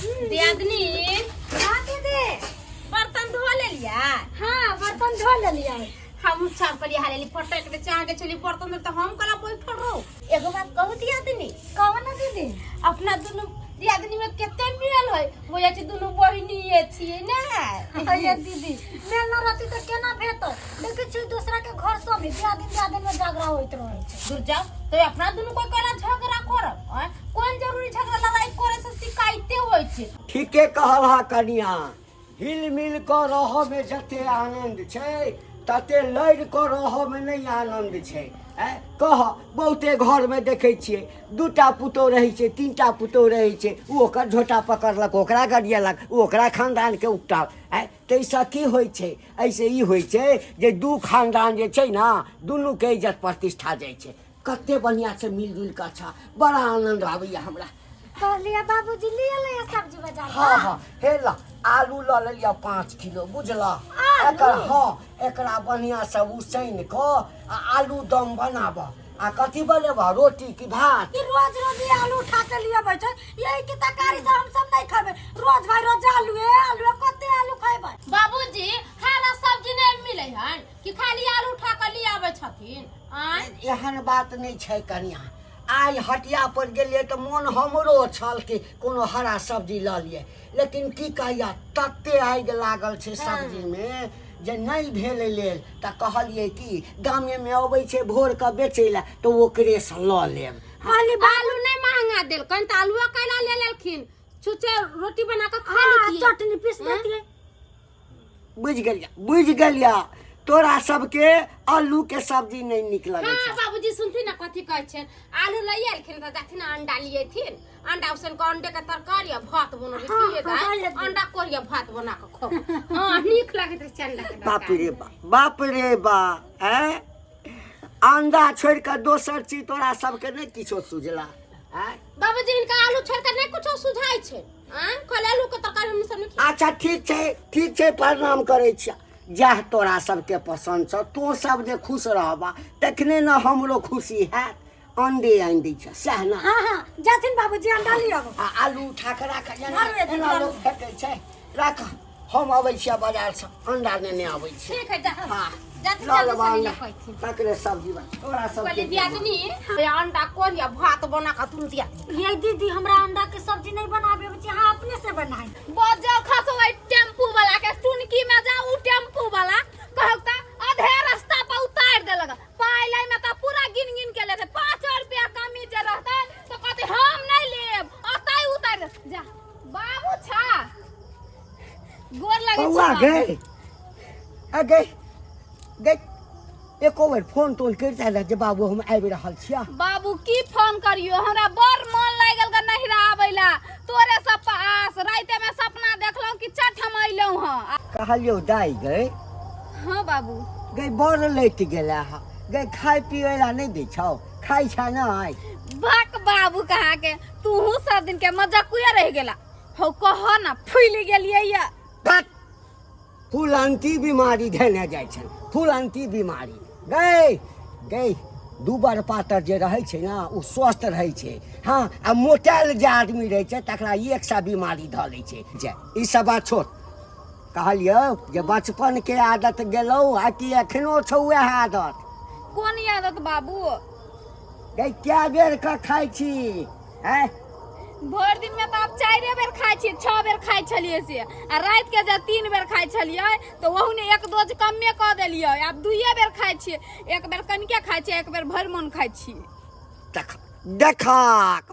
दियादनी। हाँ दीदी। बर्तन धो लेलियै? हाँ, बर्तन धो लेलियै। हम सब कहलियै हाले फटक दे चाह के छली बर्तन तऽ हम कला बैठल रहू। एगो बात कहू दियादनी? कहू ना दीदी। अपना दुनू दियादनी में कते मेल है, बुझै छै दुनू बहिनीये छियै ने। अये दीदी, मेल न रहती तऽ केना भेटत? देखै छियै दोसरा के घर सब में दियादिन दियादिन में झगड़ा होइत रहै छै। दूर जाओ तो अपना दुनू कोई केना झगड़ा करब? आँय? कोन जरूरी झगड़ा लड़ाई करे से शिकायते होइ छै। ठीके कहल हा कनिया, हिल मिल कऽ रहऽमे जते आनन्द छै तते लड़ि कऽ रहऽमे नहि आनन्द छै। आँय कह, बहुते घरमे देखै छियै दूटा पुतोहु रहै छै, तीनटा पुतोहु रहै छै, ओ ओकर झोटा पकड़लक, ओकरा गरियेलक, ओ ओकरा खानदानके उपटाल। आँय ताहिसँ की होइ छै? एहिसँ ई होइ छै जे दू खानदान जे छै ने, दुनूके इज्जत प्रतिष्ठा जाइ छै। कते बढ़िआँसँ मिलजुलि कऽ अच्छा, बड़ा आनन्द आबैए हमरा। कहलियै बाबूजी ले एलै सब्जी बाजार। हाँ हाँ, हे ल, आलू लऽ लेलियै 5 किलो, बुझलह? एकर हाँ, एकरा बढ़िआँसँ उसैन कऽ आ आलू दम बनाबह। आ कथी बनेबह, रोटी कि भात? ई रोज रोज ई आलू उठा के लिए बैठे, यही की तरकारी से हम सब नहीं खाबे। रोज भाई रोज आलू ए आलू ए, कते आलू खेबै? बाबूजी, हरा सब्जी नहीं मिले हन कि खाली आलू उठा के लिए आबै छथिन? आँय? एहन बात नहि छै कनिया, आइ हटिया पर गेलियै तऽ मोन हमरो छल कि कोनो हरा सब्जी लऽ लियै, लेकिन की कहिया तते आगि लागल छै सब्जीमे जे नहि भेल लेल, तऽ कहलियै कि गामेमे अबै छै भोर कऽ बेचै लए, तऽ ओकरेसँ लऽ लेब। कहली आलू नहि महंगा देलकनि तऽ आलूआ कैला ले लेलखिन? छुच्छे रोटी बना कऽ खा हाँ, लेतियै। चटनी पीस देतियै। बुझि गेलिया, बुझि गेलिया, तोरा सबके आलू के सब्जी नहि नीक लगै हाँ छै। बाबूजी, सुनथिन ने कथी कहै छनि। आलू लऽ एलखिन तऽ जाथिन अंडा लियथिन, अंडा उसन के अंडे के तरकारी आ भात बनबै। हाँ, की हाँ, दाइ? हाँ, अंडा कोरिया भात बना कऽ खाउ। हाँ, नीक लगैत रहै छै अंडा के बाप तरकारी। रे बाप, बाप रे बा, ऐं अंडा छोड़ि कऽ दोसर चीज तोरा सबके नहि किछो सुझला? ऐं बाबूजी, हिनका आलू छोड़ कऽ नहि कुछो सुझाइ छै। आँ, खाली आलू के तरकारी हम सब नहि खाइ। अच्छा ठीक छै, ठीक छै, प्रणाम करै छियै। जएह तोरा सबके पसन्द छौ, तोँ सब जे खुश रहबा तखने ने हमरो खुशी हैत। अंडे आनि दै छै सएह ने? हाँ हाँ, जाथिन बाबूजी अंडा लिअ। आ आलू उठा कऽ राख, जेना मारू एते एना आलू। लोक फेकै छै, राख। हम अबै छियै बाजारसँ, अंडा नेने अबै छी। ठीक है, जा। हाँ। जाथिन। लऽ जल्दी लेबा से अंडा, लिअ कहथिन। तकरे सब्जी बना तोरा कहलियै सबके। दियादनी, हे अंडा कोरिया भात बना कऽ तुरंत दिया। ये दीदी, हमरा अंडा के सब्जी नहीं बनाबे आबै छै, अहाँ अपने से बनाई। बजौ खसो ओहि टेम्पू वाला के, टुनकी में जाऊ टेम्पू वाला कहू त आधे रास्ता पर उतार देलक। पाइ लै में तऽ पूरा गिन गिन के लेते, 5 रुपया कमी जे रहतै तऽ कहते हम नहीं लेब, ओतै उतार दे। जा बाबू छा, गोर लगै छी। बौआ। बाबू। गई आ गई गई, एको बेर फोन तोन करिते ने जे बाबू हम आबि रहल छियै। बाबू, की फोन करियो, हमरा बड़ मन लागल ग नहिरा आबै ला तोरे सब पास। राते में सपना देखलहुँ कि चट हम अइलहुँ हँ। कहलियौ दाइ गई। हाँ बाबू। गई, बड़ लेट गेला हा गई, खाय पियै ला नहि दै छौ? खाइ छै नहि? भक बाबू, कहा के तूहू सब दिन के मजाकुए रह गेला हौ। कह ना, फूल गेलियै या? कट फुलंती बीमारी धेने जाइ छनि, फुलंती बीमारी। गई गई, दुबर पातर जे रहै छै ने ओ स्वस्थ रहै छै। हँ, आ मोटायल जे आदमी रहै छै तकरा एक सए बीमारी धऽ लै छै। जे ई सब बात छोड़, कहलियौ जे बचपन के आदत गेलौ आ कि एखनो छौ वएह आदत? कोन आदत बाबू? गई, कए बेर कऽ खाइ छी? आँय? भरि दिन में तऽ आब 4 बेर खाइ छियै, 6 बेर खाइ छलियै से, आ राति के जे 3 बेर खाइ छलियै तऽ ओहू ने एक डोज कमे कऽ देलियै, आब 2 बेर खाइ छियै। एक बेर कनिके खाइ छियै, एक बेर भरि मोन खाइ छियै। देख देखा,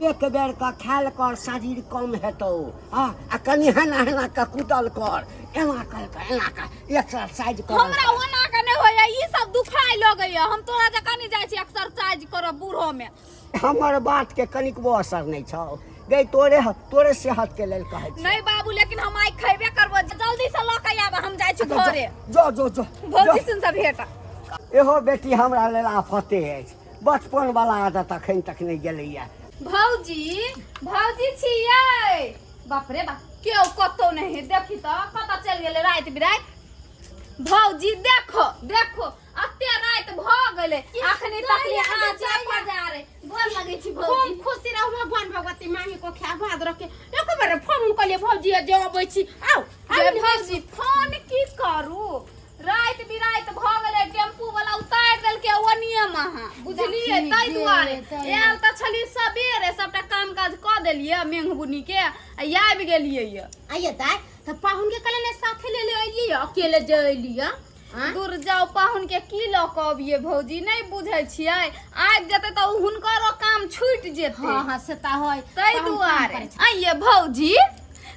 एक बेर कऽ खायल कर, शरीर कम हेतौ। हँ, आ कनि हेना हेना कऽ कुदल कर, एना कर कऽ, एना कर, एक्सरसाइज कर। हमरा ओना के नहि होइया, ई सब दुखाय लगैया। हम तोरा जकाँ नहि जाइ छी एक्सरसाइज करब बूढ़ो में। हमर बात के कनिकबो असर नहि छौ गई, तोरे तोरे सेहत के लेल कहै छी। नहीं बाबू, लेकिन हम आइ खैबे करबो। जल्दी से लऽ के आब, हम जाइ छी घरे। जो जो जो। भौजी सुन से भेट। एहो बेटी हमरा लेल आफते अछि, बचपन वाला आदत अखन तक नहि गेलैया। भौजी, भौजी छियै? बाप रे बाप, केओ कतौ नहीं, देखी तऽ कतऽ चलि गेलै राति बिराति। भौजी, देखो देखो, अते राति भऽ गेलै, अखनी तक ले आँच फजार। गोर लगै छी भौजी। खूब खुशी रहू, भगवान भगवती मामी को ख्याल भाद रखे। एको बेर फोन कलियै? कहलियै भौजी जे अबै छी। आउ जे आउ ने। भौजी फोन की करू, राति बिराति भऽ गेलै, टेम्पू वाला उतारि देलकै ओनिये मे, अहाँ बुझलियै? ताहि दुआरे आयल तऽ छली सबेरे, सबटा काम काज कऽ देलियै मेघ बुनी के आ आबि गेलियै ये। आइए दाइ, तऽ पाहुन के कहले ने साथे ले ले अइलियै, अकेले जे अइलियै? आँय? दूर जाउ, पाहुन के की लऽ कऽ अबियै भौजी, नहि बुझै छियै? आबि जेतै तऽ हुनकरो काम छूटि जेतै। हँ हँ, से तऽ है। ताहि पाहुन काम दुआरे करै छै। आइये भौजी,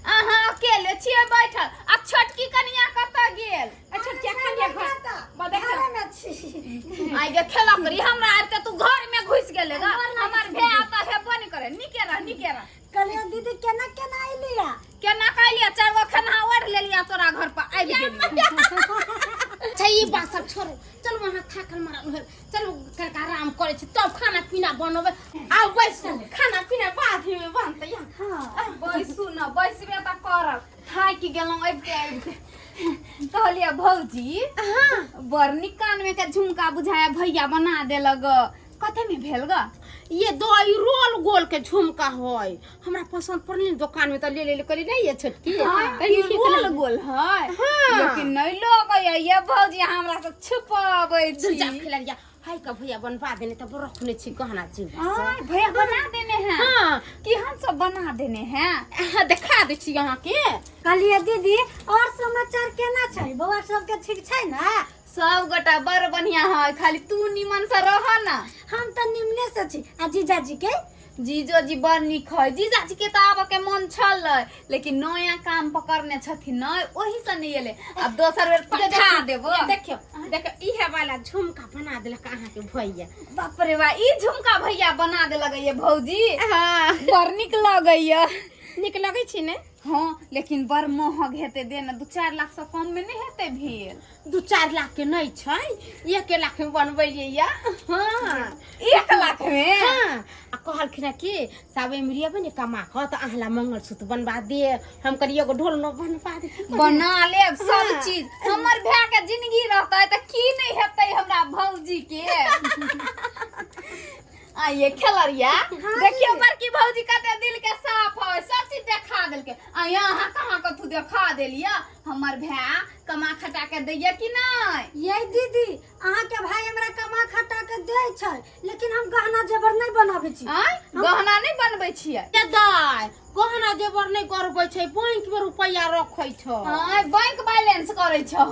अहाँ अकेले छियै बैठल आ छोटकी कनिया कतऽ गेल? अच्छा, क्या खालिया घर बदक घरे में छी। आइ गे खेला करी, हमरा आबिते तू घर में घुसि गेले गा। हमर भाय तऽ हेबो नहि करे। नीके रह, नीके रह। कहलियै दीदी, केना केना अयलियै? केना कहलियै, चारि गो खेनहा ओढ़ लेलियै, तोरा घर पर आबि गेलियै। अच्छा, ई बात सब छोड़ू, चलू, अहाँ थाकल मारल होब, चलू कनिक आराम करै छी, तब खाना पीना बनबै। आउ बैसू, खाना पीना बाद में बनतै। हँ। बैसू न, बैसबे तऽ करब, थाकि गेलहुँ आबिते आबिते। कहलियै भौजी, बड़ नीक कान में के झुमका बुझाया भैया बना देलक, कते में भेल ग? ये दो ई रोल गोल के झुमका है, हमरा पसंद पड़ल ने दुकान में तऽ ले ले कहली। नहीं ये छोटकी, कनी ई ठीक रोल लगे। गोल है? हाँ। लेकिन नहीं लगैया ये भौजी, हमरा से छुपाबै छी। दुर्जा खिलरिया हाय का भैया बनवा देने तऽ रखने छी गहना चूड़ा सब। आय, भैया बना देने हैं? हाँ। कि हम सब बना देने हैं? अहाँ देखा दै छी अहाँके। कहलियै दीदी, और समाचार केना छै? बौआ सबके ठीक छै ने? सब गोटा बड़ बढ़िया है, खाली तू निमन से रह ना। हम तऽ निमने से छी। आ जीजाजी के? जीजो जी बड़ नीक है। जीजाजी के तऽ आबऽ के मन छल, लेकिन नया काम पकड़ने छथिन न, ओही से नहीं एले। अब दोसर बेर पठा देबो। देखियौ देखियौ, इहे वाला झुमका बना देलक अहाँके भैया। बाप रे बा, ई झुमका भैया बना देलक ये भौजी? हाँ। बड़ नीक लगैया। नीक लगै छै ने? हाँ, लेकिन बड़ महग हेतै दे ने, 2-4 लाख से कम में नहीं हेतै भेल। 2-4 लाख के नहीं छै, 1 लाख में बनबेलियै या। हाँ। 1 लाख में? हाँ, आ कहलखिन हँ कि साब एमरी अबै ने कमा कऽ तऽ अहाँ ला मंगलसूत्र बनवा दे। हम कहलियै एगो ढोल न बनवा दे। बना लेब सब हाँ। चीज। हमर भाय के जिंदगी रहतै तऽ की नहीं हेतै हमरा भौजी के? आइए खेलरिया, देखियो बड़की भौजी कते दिल के साफ है, सब चीज देखा देलकै। आ यहाँ कहाँ कथू देखा देलिया? हमर भाय कमा खटा के दैया कि नहीं? ये दीदी, अहाँके भाई हमरा कमा खटा के दै छै, लेकिन हम गहना जेवर नहि बनाबै छी। आय, गहना नहीं बनबै छियै? ए दाइ, गहना जेवर नहि करबै छै, बैंक में रुपैआ रखै छै। आय, बैंक बैलेंस करै छह?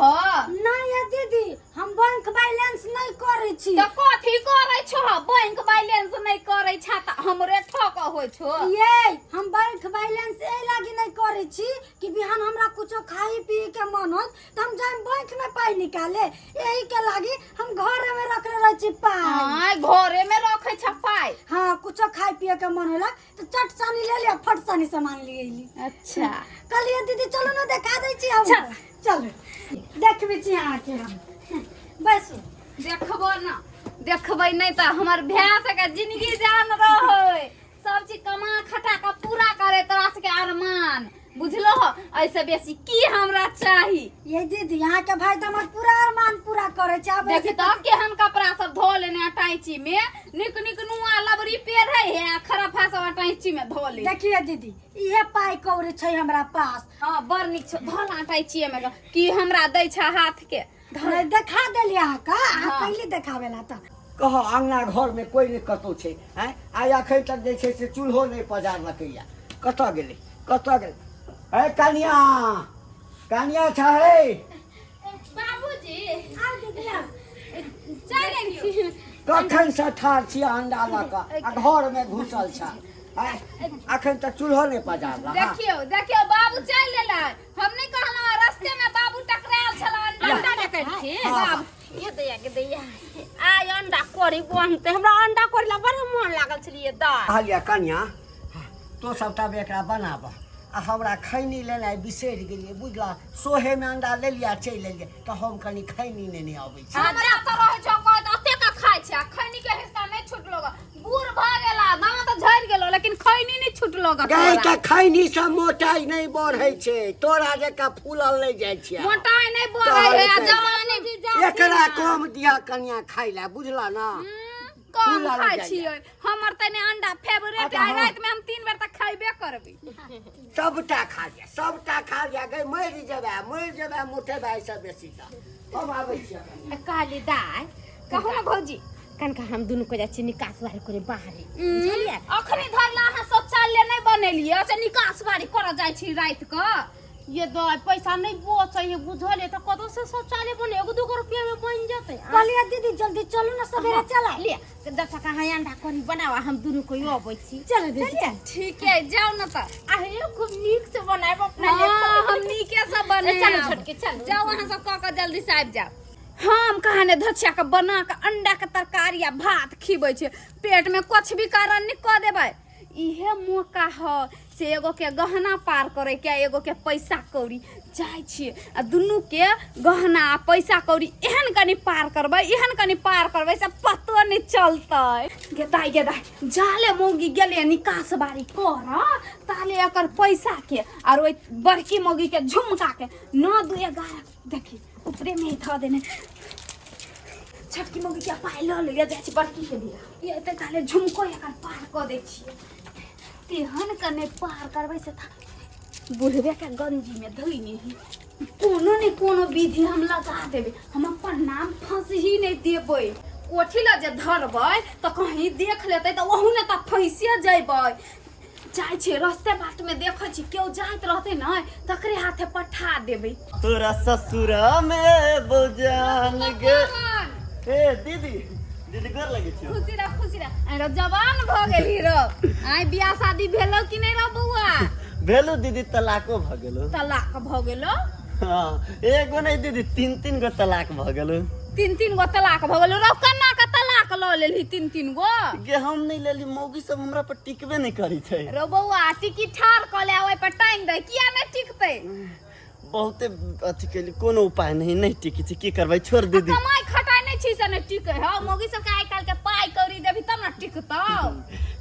नहि ये दीदी, हम बैंक बैलेंस नहि करै छी। तऽ कथी करै छह? बैंक बैलेंस नहीं करै छ तऽ हमरे ठक होइ छो। ये हम बैंक बैलेंस एहि लागी नहि करै छी कि बिहान हमरा कुछो खाई पी के मन होत तऽ हम जाइम बैंक में पाई निकाले? एही के लागी हम घरे में रखले रहै छी पाई। आय, घरे में रखै छ पाई? हाँ, कुछो खाई पिए के मन होला तऽ चट सानी ले लिया, फट सानी सामान ले अइली। अच्छा। कहलियै दीदी, चलू ने, देखा दै छी हम। चलू, देखबै छी अहाँके हम। बैसू। देखबो न, देखबै नहि तऽ हमर भाय सबके जिंदगी जान रहै, सब चीज कमा खटा के पूरा करे तोरा सबके अरमान, बुझलो? ऐसे बेसी की हमरा चाही? ये दीदी, अहाँके भाई तऽ हमर पूरा अरमान पूरा करै छै। आब देखी तऽ केहन कपड़ा सब धो लेने अटैची में, निक निक नुआ लबरी पेढ़े है आ खरफा सब अटैची में धो ले। देखिए दीदी, इहे पाई कौड़ी छै हमरा पास। हाँ, बड़ नीक छौ, धोल अटैची में की हमरा दै छै हाथ के। नहीं देखा देलियै अहाँके, अहाँ हाँ। पहिले देखाबे ला तऽ। कह, अङ्गना घरमे कोइ नहि कतहु छै। आँय, आइ एखन तक जे छै से चूल्हो नहि पजारलकैया। कतऽ गेलै, कतऽ गेलै? हे कनिया, कनिया छै? बाबूजी। आउ दीदी, आउ। चल एलियौ। कखन से ठाढ़ छी अंडा लऽ कऽ आ घरमे घुसल छ। आँय, एखन तक चूल्हो नहि पजारलक। देखियौ देखियौ, बाबू चलि एलै। हम नहि कहलहुँ, रस्ते में बाबू टकरायल छल अंडा। अंडा ने करथिन। हाँ। ये दैया के दैया, आइ अंडा करी बनतै। हमरा अंडा करी ला बड़ मन लागल छलियै दाइ। कहलियै कनिया, तो सबटा एकरा बनाब आ हमरा खैनी लेनाइ बिसरि गेलियै, बुझला? सोहेमे अंडा लेलियै आ चलि एलियै, तऽ हम कनि खैनी नेने अबै छी। हमरा तऽ रहै छौ कहत अते का खाइ छै आ खैनी के हिस्सा नहि छुटलो ग। बूढ़ भऽ गेला, दाँत झड़ि गेलो, लेकिन खैनी नहि छुटलो ग। गाय तोरा के खैनी से मोटाइ नहि बढ़ै छै, तोरा जकाँ फूलल नहि जाइ छै। मोटाइ नहि बढ़ै है आ कहलकै। जवानी एकरा कम दिया कनिया खाइ लए, बुझला ना? कम फूलल खाइ जाइए। छियै। हमर तने अंडा फेवरेट अच्छा, है। हाँ। राति में हम 3 बेर तक खैबे करी। करबै। सबटा खा लिअ, सबटा खा लिअ गै, मरि जेबै, मरि जेबै, मोटेबै एहिसँ बेसी तऽ। हम आबै छी अखन। कहली दाय। कहू ने भौजी। कनका हम दुनू को जाइ छी निकास बारी करे बाहरे, बुझलियै? अखनी धरला अहाँ शौचालय नहि बनेलियै से निकास बारी करऽ जाइ छी राति कऽ। ये दाय पैसा नहीं बचै है, बुझलियै? तऽ कतौ से शौचालय बने एगो दूगो रुपया में बन जेतै। कहलियै दीदी जल्दी चलू ना, सवेरे चला लिअ दस टका हाँ अंडा करी बनावा, हम दुनू को अबै छी। चलो दीदी। ठीक है, जाउ न तऽ। आहे खूब नीक से बनायब अपना लिए। हाँ, हम नीके से बने। चलू छोटकी, चलू। जाउ अहाँ सब कऽ कऽ जल्दी से आबि जाउ। हम कहाने धछिया के बना के अंडा के तरकारी आ भात खिबै छै, पेट में कुछ भी कारण नहीं कऽ देबै। इहे मौका ह से एगो के गहना पार करे के, एगो के पैसा कौड़ी। जाइ छियै आ दुनू के गहना आ पैसा कौड़ी एहन कनि पार करबै, एहन कनि पार करबै से पतो नहीं चलतै। गेदाइ गेदाइ जाले मौगी गेलै निकास बारी कर, ताले एकर पैसा के आर ओहि बड़की मौगी के झुमका के 9 2 11 देखी ऊपरे में धऽ देने। छोटकी मौगी के पाइ लऽ ले जाइ छी, बड़की के दिया ये एते ताले झुमको एकर पार कऽ दै छियै। तेहन कने पार करबै से बुढ़बे के गंजी में धोइ नहीं, कोनो ने कोनो विधि हम लगा देबै, हम अपन नाम फंस ही नहीं देबै। कोठी लऽ जे धरबै तऽ कहीं देख लेतै तऽ ओहू ने तऽ फंसिए जैबै। जाइ छियै रस्ते बाट में देखै छी केओ जाइत रहतै ने तकरे हाथे पठा देबै। तोरा ससुरा में बजान गे। ए दीदी, दीदी गोर लगे छियो। खुशी रह, खुशी रह। आइ रो जवान भ गेली रो। आइ बियाह शादी भेलो कि नहीं रो बौआ? भेलो दीदी, तलाको भ गेलो। तलाक भ गेलो? हाँ, एगो नहीं दीदी, तीन तीन गो तलाक भ गेलो। तीन तीन गो तलाक भ गेलो रो? कन्ना के तलाक ल लेलही तीन तीन गो? गे हम नहीं लेली, मौगी सब हमरा पर टिकबे नहीं करी छै। रो बौआ टिकी ठार क ले, ओइ पर टांग दे, किया नहीं टिकतै? बहुते अथी केली, कोनो उपाय नहीं, नहीं टिकी छै, की करबै, छोड़ दीदी। कमाई खटाई नहीं छी से नहीं टिकै हौ। मौगी सब के आइ काल्हि के पाई कौड़ी देबही तब न टिकतौ।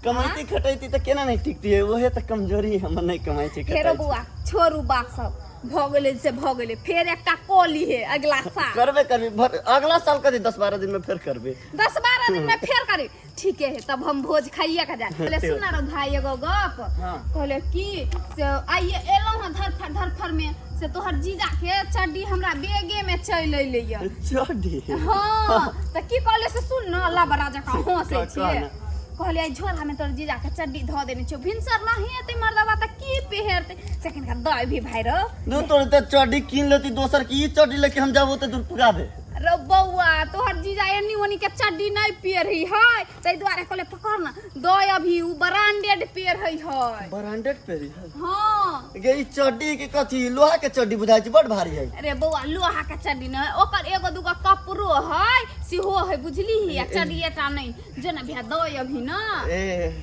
कमाइती खटैती तऽ केना नहीं टिकती है, ओहे तऽ कमजोरी है, हमर नहीं कमाई छै फेरो खटाइ छै। बौआ छोड़ू बात सब, भऽ गेलै से भऽ गेलै, फेर एकटा कऽ लीहे अगिला साल। करबे करबी, अगला साल करी, 10-12 दिन में फेर करबे। 10-12 दिन में फेर करी, ठीके है, तब हम भोज खाइए के जाए। कहले सुन रो भाई एगो गप। हाँ। कहले की से आइए एलहुँ हँ धरफर धरफर में, से तोहर जीजा के चड्डी हमरा बेगे में चलि अयलै यऽ। चड्डी? हाँ, तऽ की कहले से सुन न, लबरा जकाँ हँसै छियै। कह। कहले आई झोला में तोहर जीजा के चड्डी धऽ देने छियौ, भिनसर नहीं एतै मर्दबा तऽ की पहिरतै, से कनिका दऽ अबही भाई रो। दू तोर तऽ चड्डी कीन लेती दोसर की, ई चड्डी लेके हम जाबो तऽ दूर पुराबे। रो बौआ तोहर जीजा एनी ओनी के चड्डी नहीं पहिरै है, ताहि दुआरे कहले पकड़ न दऽ अभी, उ ब्रांडेड पहिरै है। ब्रांडेड पहिरै है? हाँ। गे ई चड्डी के कथी लोहा के चड्डी बुझाइ छै, बड भारी है। अरे बौआ लोहा के चड्डी नहीं, ओकर एगो दूगो कपड़ो है सेहो है, बुझली? आ चड्डीए टा नहीं, जो ना भैया दऽ अभी न। ए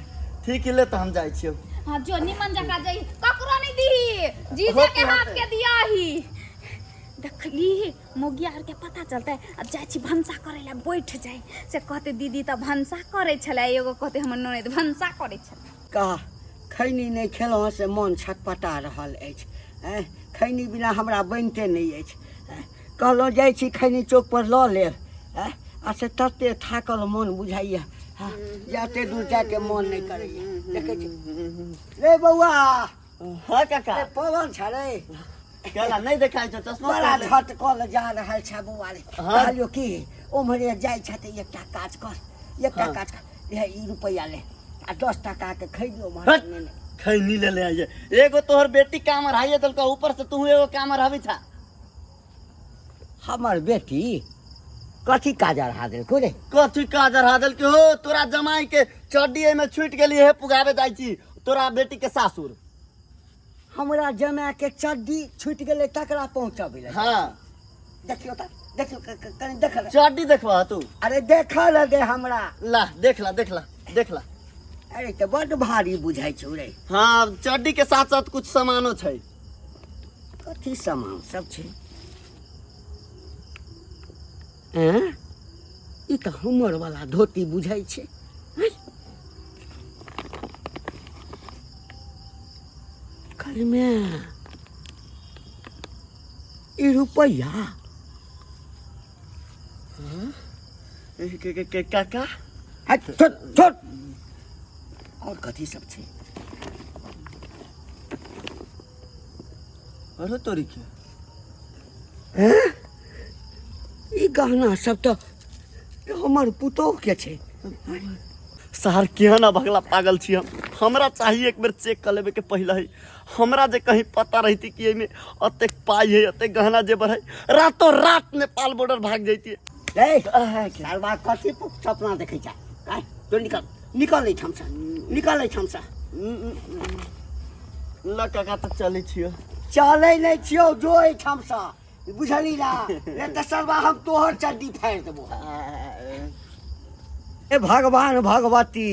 ठीक है, ले तऽ हम जाइ छियौ। हाँ जो निमन जकाँ जाइ, ककरो नहीं दीही, जीजा के हाथ के दियाही। देखली मौगिया आर के पता चलतै। अब जाइ छी भनसा करै लए बैठ जाइ, से कहते दीदी तऽ भनसा करै छलै, एगो कहते हमर ननैद भनसा करै छलै। कह खैनी नहि खेलहुँ से मन छटपटा रहल अछि, आँय खैनी बिना हमरा बनिते नहि अछि। कहलहुँ जाइ छी खैनी चौक पर लऽ लेब, आँय आ से तते थाकल मन बुझाइया जाते दूर जाके मन नहि करैया। देखै छी रे बौआ। हाँ काका। रे पवन छ रे। केला नहीं देखाइ छौ चश्मा बड़ा पहिरले। झटकल जा रहल छ बौआ रे। हाँ। कहलियौ कि ओम्हरे जाइ छ तऽ एकटा काज कर, एकटा हाँ। काज कर, हे ई रुपैआ ले आ 10 टका के खैनियो उम्हर हट। नेने। खैनी ले ले आइए, एगो तोहर बेटी काम अढ़ाइए देलकौ, ऊपर से तू एगो काम अढ़ाबी छा। हमर बेटी कथी काज अढ़ा देलकौ रे? कथी काज अढ़ा देलकौ हो? तोरा जमाई के चड्डी एहिमे छूटि गेली हे, पुगाबे जाइ छी तोरा बेटी के सासुर। हमरा जमाई के चड्डी छूटि गेलै तकरा पहुँचबै लए। हाँ। देखियौ तऽ, देखियौ कनि देख ले। चड्डी देखबह तू? अरे देखऽ लए दे हमरा। ला देख ला, देख ला, देख ला। अरे तऽ बड्ड भारी बुझाइ छौ रे। हाँ चड्डी के साथ साथ कुछ सामानो छै। कथी सामान सब छै? एँ? ई तऽ हमर वाला धोती बुझाइ छै। कलमे ई रुपैआ। के काका? हट, छोड़ छोड़। और कथी सब छै? अरे तोरी के हैं? ई गहना सब तऽ हमर पुतोह के छै। सार केहन अभगला पागल छी हम। हमरा चाहिए एक बेर चेक कर लेबे के पहले ही। हमरा जे कहीं पता रहती कि एहिमे अतेक पाई है, अतेक गहना जेवर है, रातों रात नेपाल बॉर्डर भाग जैती। ए सालबा कथी सपना देखै छ? आय तो निकल, निकल एहिठामसँ, निकल एहिठामसँ। ल काका तऽ चलै छियो। चलै नहि छियौ, जो एहिठामसँ, बुझली ना? नहि तऽ सरबा हम तोहर चड्डी फाड़ि देबो। ए भगवान भगवती,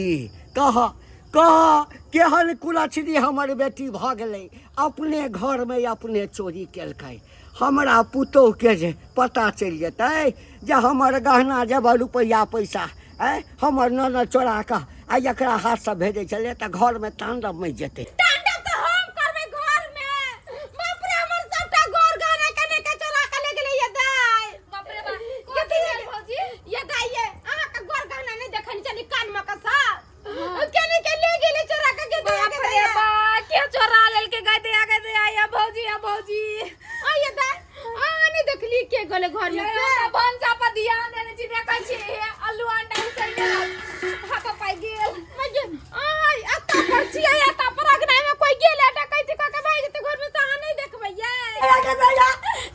कह कह केहन कुलक्षणी हमर बेटी भऽ गेलै, अपने घरमे अपने चोरी केलकै। हमरा पुतोहके जे पता चलि जेतै जे हमर गहना जेवर रुपैआ पैसा आँय हमर ननद चोरा कऽ आ एकरा हाथसँ भेजै छलै तऽ घरमे तांडव मचि जेतै। तांडव तऽ हम करबै घरमे। बाप रे, हमर सबटा गोर गहना कने के चोरा के ले गेलै ये दाइ। बाप रे बाप, कथी भेल भौजी? ये दाइ ये, अहाँके गोर गहना नहि देखने छली कानमे के सब? केने के ले गेलै चोरा के के दया बाप के रे दया। बा, के चोरा लेलकै? गै दया, गै दया, ये भौजी, ये भौजी। आ ये दाइ, अहाँ नहि देखली के गेलै घरमे ये से? हम तऽ भनसा पर ध्यान देने छी, देखै छी हे आलू अंडा उसैने हाथ पाइ गेल। आय एतऽ पर छियै, एतऽ पर अगनाइ में कोई गेलै डकैती कऽ के भागि जेतै घरमे से, अहाँ नहि देखबै यै? गे दैया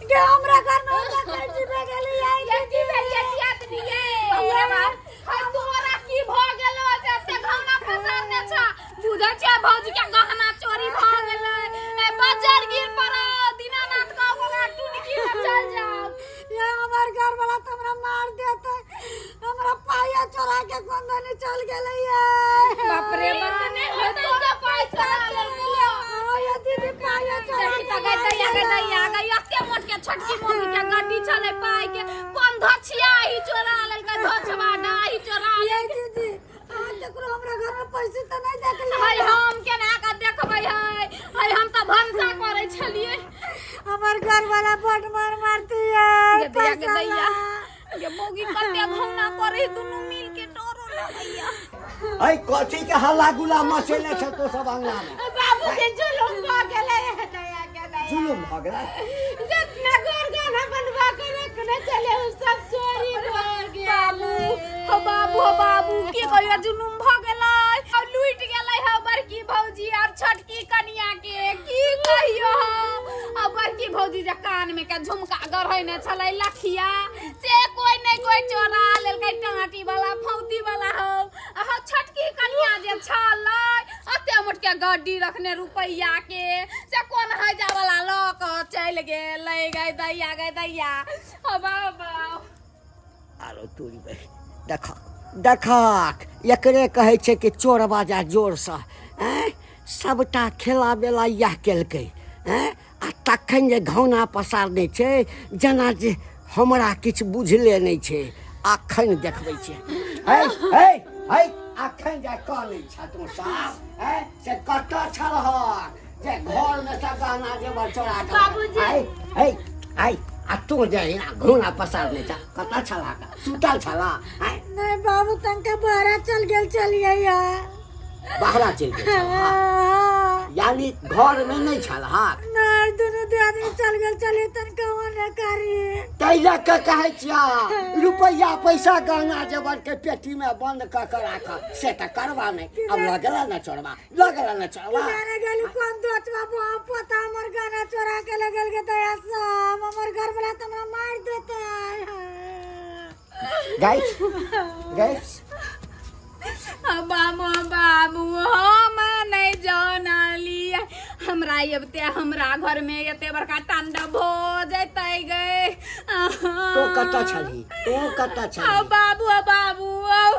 गे, हमरा घर में डकैती भए गेलै। ये की भेल ये दियादनी ये? बाप रे बाप, हाय तोरा की भऽ गेलो जे एते गहना पसारने छ? बुझै छियै भौजी के गहना चोरी भऽ गेलै। ए बजर गिर पड़ो दीनानाथ कह ओकरा टुनकी में चल जाओ। ये हमर घर वाला तऽ हमरा मार देतै, हमरा पाया चोरा के कोन दनी चल गेलै ये। बाप रे बाप, नहि होतै जे पाइ चोरा लेलकै। हाँ ये दीदी, पाया चोरा देखी के तऽ गै दैया, गै दैया, गै एते मोट के छोटकी मम्मी के गड्डी छलै पाइ के, कोन धछिया ही चोरा लेलकै, धछवा डाही चोरा ये लेलकै। दीदी, अहाँ केकरो हमरा घर में पैसे तऽ नहि देखलियै? हाय हम केना कऽ देखबै? हाय हाय, हम तऽ भनसा करै छलियै। हमर घर वाला बड मार मारती है। गे दैया, गे पैसा दैया ला। गे मौगी कते घौना करै दुनू मिल के, डरो लगैया। ऐ कथी के हल्ला गुल्ला मचेने छ तो सब अंगना में? बाबू के जुलुम भऽ गेलै हे दया के दया। जुलुम भऽ गेलै? जितना गोर गहना बनवा के रखने चले उ सब चोरी भऽ गेल। बाबू हो, बाबू हो, बाबू की कहियो जुलुम भऽ गेलै आ लूटि गेलै हौ बड़की भौजी और छोटकी कनिया के। की कहियो हौ, आ बड़की भौजी जे कान में के झुमका गढ़ैने छलै लखिया, से कोई नहि कोई चोरा लेलकै, टाँटी वाला फौती वाला हौ। आ हौ छोटकी कनिया जे छलै अते मोट के गड्डी रखने रुपैआ के, से कोन हैजा वाला लऽ कऽ चलि गेलै। गै दैया, गै दैया, हो बाबा। आरो तोरी बहि, देखक देखक, एकरे कहै छै कि चोर बाजा जोरसँ। आँय, सबटा खेला बेला इएह केलकै। आँय, आ तखन जे घौना पसारने छै जेना जे हमरा किछु बुझले नहि छै। अखन देखबै छियै। है है है, अखन जे कनै छ तू साफ है से कतऽ छलह जे घरमे सँ गहना जेवर चोरा कऽ? बाबूजी। है है है, आ तू जे एना घौना पसारने छ, कतऽ छलह? सुतल छलह? आँय? नहीं बाबू, तनका बहरा चल गेल चलिए यार। बाहरा चलि गेल छलह? हाँ। यानी घरमे नहि छलह? नहीं, दुनू आदमी चल गेल चलिए, तनका ओने करी। ताहि लऽ कऽ कहै छियह रुपैआ पैसा गहना जेवर के पेटी में बंद कऽ के राख, से तऽ करबा नहि। आब लऽ गेला ने चोरबा, लऽ गेला ने चोरबा। जाने गेली कोन दोचवा बुआ पोता हमर गाना चोरा के ले गेल के दया सब, हमर घर वाला तऽ हमरा मार देतै। Guys guys. बाबू बाबू, हम नहि जानलियै, हमरा अबते हमरा घर में एते बड़का तांडव भऽ जेतै गे। तू कतऽ छलही? तू कतऽ आ छलही? बाबू, आ बाबू,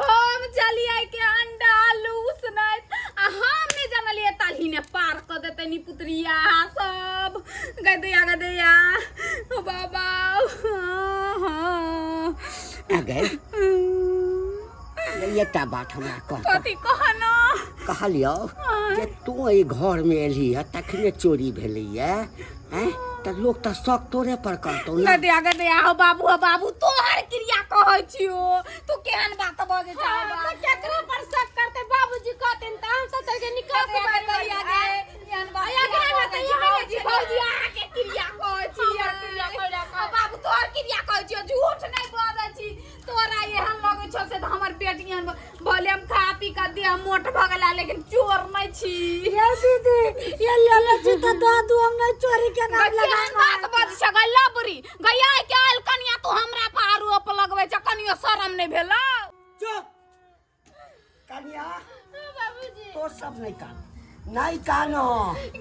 हम चलियै के अंडा आलू उसनैत, आ हम नहि जानलियै तालही ने पार कऽ देतै नी पुतरिया सब। गदैया गदैया, ओ बाबा। आ गए, एकटा बात हमरा कह। कथी कहना? कहलियौ जे तू एहि घरमे एलही है तखने चोरी भेलैया। आँय, तऽ लोक तऽ शक तोरे पर करतौ ने। गदैया गदैया, हो बाबू, हो बाबू, तोहर क्रिया कहै छियो, तू केहन बात बजै छह? हाँ, तऽ केकरा पर शक करतै? बाबूजी कहथिन तऽ हम सब चल के निकल गदैया गदैया गे, एहन बात आ, अगला बजै बात छी, इहे भौजी, छलै। भौजी, अहाँके क्रिया। ये दीदी ये ले ले छी त दऽ दू हम नहीं चोरी के नाम केहन लगाम बात बज छै गै लबरी गै आइ के आयल कनिया तू हमरा पर आरोप लगबै छ कनियो शरम नहि भेलौ चुप कनिया बाबूजी तो सब नहीं कान नहीं कानो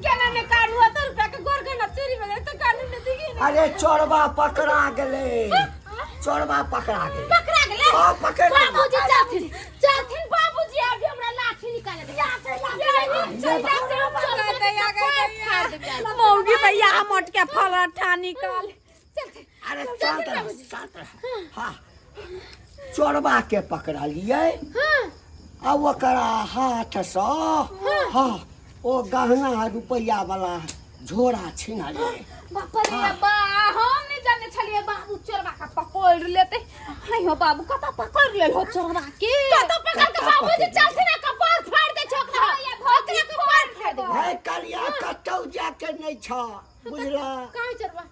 केना ने कानू हतो रुपया के गोर गहना चोरी भऽ गेलै तऽ कानू ने दिगी ने अरे चोरबा पकड़ा गेलै चोरबा पकड़ा गेलै पकड़ा गेलै हाँ, पकड़ गेलै। बाबूजी चलथिन चलथिन बाबूजी अभी हमरा लाठी निकाले दे मौगी तऽ इएह मोटके फलठा निकाल अरे शांत रह शांत रह हाँ चोरबा के पकड़लियै आ ओकरा हाथसँ हाँ ओ गहना रुपैआ वाला झोरा छिनलियै बाप रे बा हम नहि जाने छलियै बाबू चोरबा के पकड़ लेतै हाय हो बाबू कतऽ पकड़ लेल हो चोरबा के कतऽ पकड़ के बाबूजी चलथिन आ कपार फाड़ि दै छै ओकरा ओकरा कपार फाड़ि देबै हे कलिया कतौ जाके नहि छ बुझला कहाँ चोरबा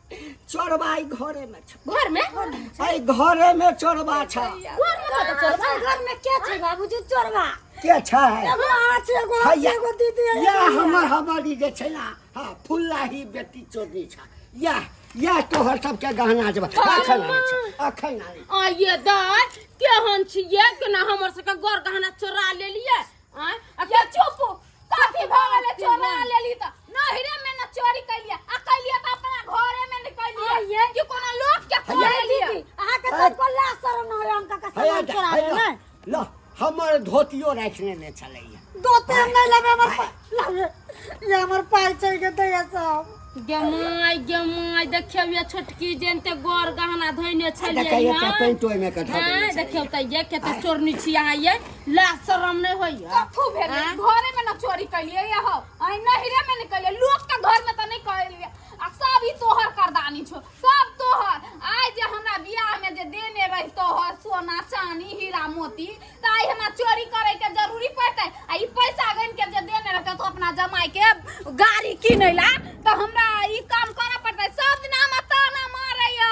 चोरबा ई घरे में छ घर में एहि घरे में चोरबा छ घर में कतऽ चोरबा घर में के छै बाबूजी चोरबा के छै एगो अहाँ छै एगो हम छै, एगो दीदी है या हमर हमर ई जे छै ना हाँ फुल्लाही बेटी चोरनी छ या या तोहर सबके गहना जब अखन आनै छ अखन आनै आ ये दाय केहन छियै केना हमर सबके गोर गहना चोरा लेलियै आँय आ ये चुप कथी भऽ गेलै चोरा लेली तऽ नहिरे में न चोरी कैलियै आ कैलियै तऽ अपना घरे में न कैलियै कि कोनो लोक के हैया। खोले लियै दीदी अहाँके तऽ कोला शरम न होय हम काका हैया सामान चोरा है लेबै ल हमर धोतियो राखि लेने छलैया दोते हम नहीं लेबै हमर पाइ लाबे ये हमर पाइ छै के दैया सब गेमाय गेमाय देखियौ ये छोटकी जेनते गोर गहना धोइने छलियै देखै एकटा हँ। पेंट ओहिमे के धऽ देने हँ, छलैया। देखियौ तऽ ये कते चोरनी छी अहाँ ये लाज शरम नहि होइया कथू भेलै घरे में न चोरी कैलियै ये हो आइ नहिरे में न कैलियै लोक के घर में तऽ नहि कैलियै आ सब ई तोहर करदानी छौ सब तोहर आइ जे हमरा बियाह में जे देने रही तोहर सोना चानी हीरा मोती तऽ आइ हमरा चोरी करे के जरूरी पड़तै आ ई पैसा गन के जे देने रहतै तो अपना जमाई के गाड़ी किनै ला तऽ हमरा ई काम करऽ पड़तै सब दिन हमरा ताना मारैया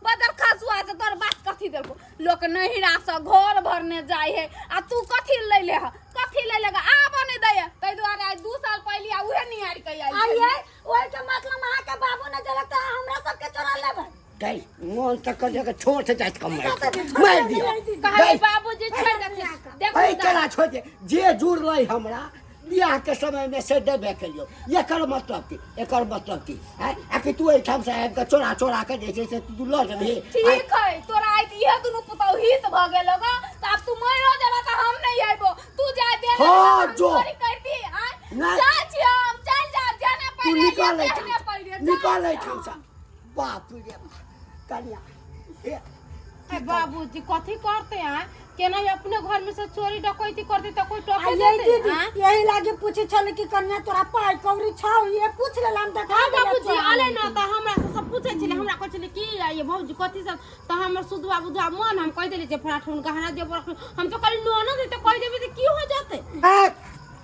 बदर खसुआ से तोर बात कथी देलको लोक नहिरा से घर भरने जाइ है आ तू कथी लै ले ह कथी लै लेगा आब नहि दैया ताहि दुआरे आइ 2 साल पहिले आ उहे निहारि के आयल आइए ओहि के मतलब अहाँ के बाबू ने देलक तऽ अहाँ हमरा सबके चोरा लेबै गई मोन तक कर जगह छोट जात कम मार दियो मार दियो कहलियै बाबूजी छोड़ि देथिन देखू ऐ केना छोड़ दे जे जुड़लै हमरा बियाह के समय में से देबे के लियो एकर मतलब की एकर मतलब की हैं आ कि तू एहिठाम से आबि के चोरा चोरा के जे छै से तू लऽ जेबही ठीक है तोरा आइ तऽ इहे दुनू पुतहु हित भऽ गेल होगा तऽ आब तू मरियो जेबा तऽ हम नहि अयबो तू जाय दे हाँ, जो। चोरी करती आँय नहि। जाइ छी हम चल जा जेने तू पहिले निकल तेहने एहिठाम पहिले से निकल एहिठाम से बाप रे बाप कनिया हे ए बाबूजी कथी करते हैं केना अपने घर में से चोरी डकैती करते तऽ कोई आ टोके यही देते दीदी आँय? यही लागे पूछे छले कि कन्या तोरा पाइ कौड़ी छौ ये पूछ लेला हम देखा हाँ देले बाबूजी तोरा। अले ना तऽ हमरा से सब पूछे छले हमरा कहै छले की आ ये भौजी कथी सब तऽ हमर सुधवा बुधवा मन हम कहि देली जे फलाठुन गहना जे हम तो कहली ननद है तऽ कहि देबै तऽ की हो जेतै ए,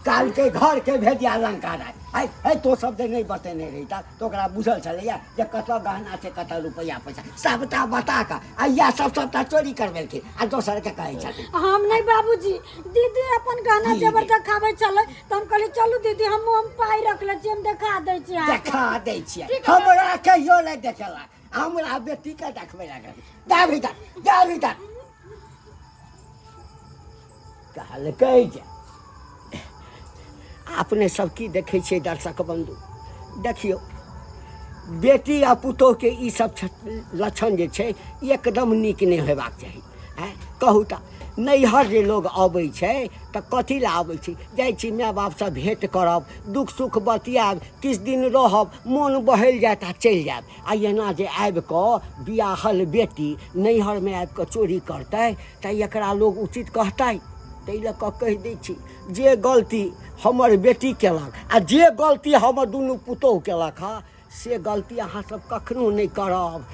काल के घर के भेजिया लंका राय है है तो सब जे नहीं बतेने रही त तो ओकरा बुझल छलैया जे कतऽ गहना छै कतऽ रुपैआ पैसा सबटा बता कऽ आ इएह सब सबटा चोरी करबेलखिन आ दोसर के कहै छथिन हम नहीं बाबूजी दीदी अपन गहना दीदी। जेवर देखाबै छलै तऽ हम कहली चलू दीदी हम हम पाइ रखले छी हम देखा दै छी अहाँके। देखा दै छियै हमरा कहियो नहि देखेलक हमरा बेटी के देखबै लागल जा भीतर जा भीतर कहलकै जे अपने सब की देखै छियै दर्शक बन्धु देखियौ बेटी आ पुतोहके ई सब लक्षण जे छै एकदम नीक नहि होयबाक चाही आँय कहू तऽ नैहर जे लोग अबै छै तऽ कथी लए अबै छै जाइ छी माय बापसँ भेँट करब दुःख सुख बतियाएब किछु दिन रहब मोन बहलि जायत आ चलि जायब आ एना जे आबि कऽ बियाहल बेटी नैहरमे आबि कऽ चोरी करतै तऽ एकरा लोग उचित कहतै ताहि लऽ कऽ कहि दै छी जे गलती हमर बेटी केलक आ जे गलती हमर दुनू पुतोहु केलक हँ से गलती अहाँ सब कखनो नहि करब।